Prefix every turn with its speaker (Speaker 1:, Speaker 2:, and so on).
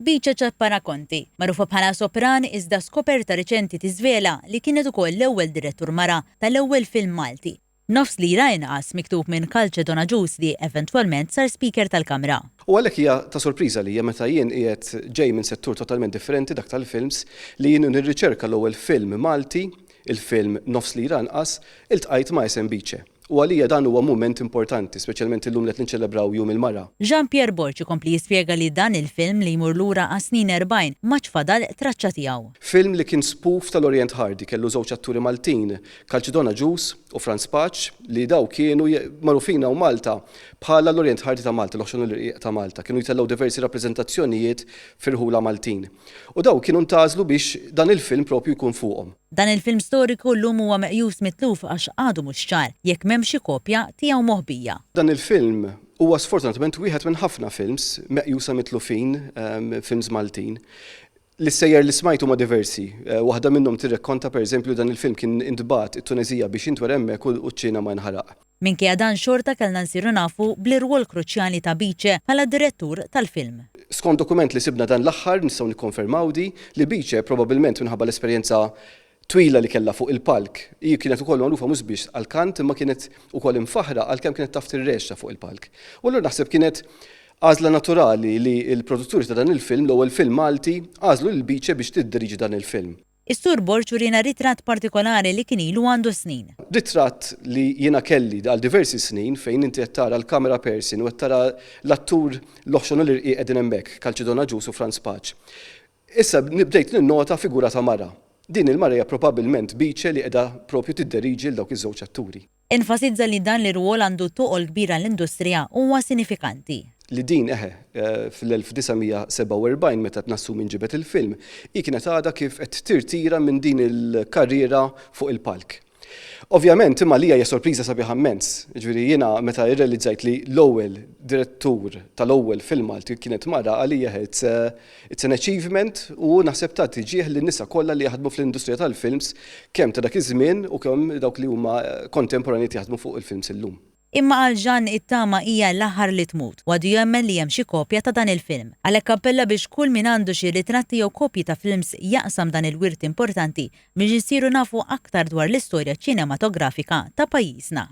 Speaker 1: Bice Ciappara Conti, magħrufa bħala sopran iżda skoperta riċenti tiżvela li kienet ukoll l-ewwel direttur mara tal-ewwel film Malti, Nofs Lira Inqas, miktub minn Calcedon Agius li eventwalment sar Speaker tal-Kamra.
Speaker 2: U għalhekk hija ta' sorpriża għalija meta jien qiegħed ġej minn settur totalment differenti dak tal-films li jien nirriċerka l-ewwel film Malti, il-film Nofs Lira Inqas, iltqajt ma' isem Bice. U għalija dan huwa mument importanti, speċjalment illum li qed niċċelebraw Jum il-Mara.
Speaker 1: Jean Pierre Borg ikompli jispjega li dan il-film li jmur lura għas-snin 40 m'għadx fadal traċċa tiegħu.
Speaker 2: Film li kien spoof tal-Orient Hardy, kellu żewġ atturi Maltin, Calcedon Agius u Frans Pace, li daw kienu magħrufin hawn Malta bħala l-Orient Hardy ta' Malta, l-oħxon u l-irqiq ta' Malta. Kienu jtellgħu diversi rappreżentazzjonijiet f'irħula Maltin. U daw kienu ntgħażlu biex dan il-film propju jkun fuqhom.
Speaker 1: Dan il-film storiku llum huwa meqjus mitluf għax għadu mhux ċar jekk m'hemmx xi kopja tiegħu moħbija.
Speaker 2: Dan il-film huwa sfortunatament wieħed minn ħafna films meqjusa mitlufin, films Maltin. L-istejjer li smajt huma diversi. Waħda minnhom tirrekkonta pereżempju li dan il-film kien intbagħat it-Tuneżija biex jintwera hemmhekk u ċ-ċinema inħaraq.
Speaker 1: Minkejja dan xorta kellna nsiru nafu bl-irwol kruċjali ta' Bice bħala direttur tal-film.
Speaker 2: Skont dokument li sibna dan l-aħħar nistgħu nikkonfermaw di, li Bice probabbilment minħabba l-esperjenza twila li kellha fuq il-palk, hi kienet ukoll magħrufa mhux biss għall-kant imma kienet ukoll imfaħħra għal kemm kienet taf tirreċta fuq il-palk. U allura naħseb kienet għażla naturali li l-produtturi ta' dan il-film, l-ewwel film Malti, għażlu lil Bice biex tiddiriġi dan il-film.
Speaker 1: Is-Sur Borg uriena ritratt partikolari li kien ilu għandu s-snin.
Speaker 2: Ritratt li jiena kelli għal diversi snin fejn inti qed tara l-camera person u qed tara l-attur l-oħxon u l-irqiq qegħdin hemmhekk, Calcedon Agius u Frans Pace. Issa bdejt ninnota figura ta' mara. Din il-mara hija probabbilment Bice li qiegħda propju tidderiġi 'l dawk iż-żewġ atturi.
Speaker 1: Enfasizza li dan l-irwol għandu toqol kbir għall-industrija u huwa sinifikanti.
Speaker 2: Li din, eħe, fl-1947 meta nassumi nġibed il-film, hi kienet għadha kif qed tirtira minn din il-karriera fuq il-palk. Ovvjament, imma għalija hija sorpriża sabiħa immens. Jiġifieri jiena meta rrealizzajt li l-ewwel direttur tal-ewwel film Malti kienet mara, għalija it's It's an achievement u naħseb tagħti ġieħ lin-nisa kollha li jaħdmu fl-industrija tal-films kemm ta' dak iż-żmien u kemm dawk li huma kontemporanji qed jaħdmu fuq il-films illum.
Speaker 1: Imma għal Jean it-tama hija l-aħħar li tmut u għadu jemmen li hemm xi kopja ta' dan il-film. Għalhekk appella biex kull min għandu xi ritratti jew kopji ta' films jaqsam dan il-wirt importanti biex insiru nafu aktar dwar l-istorja ċinematografika ta' pajjiżna.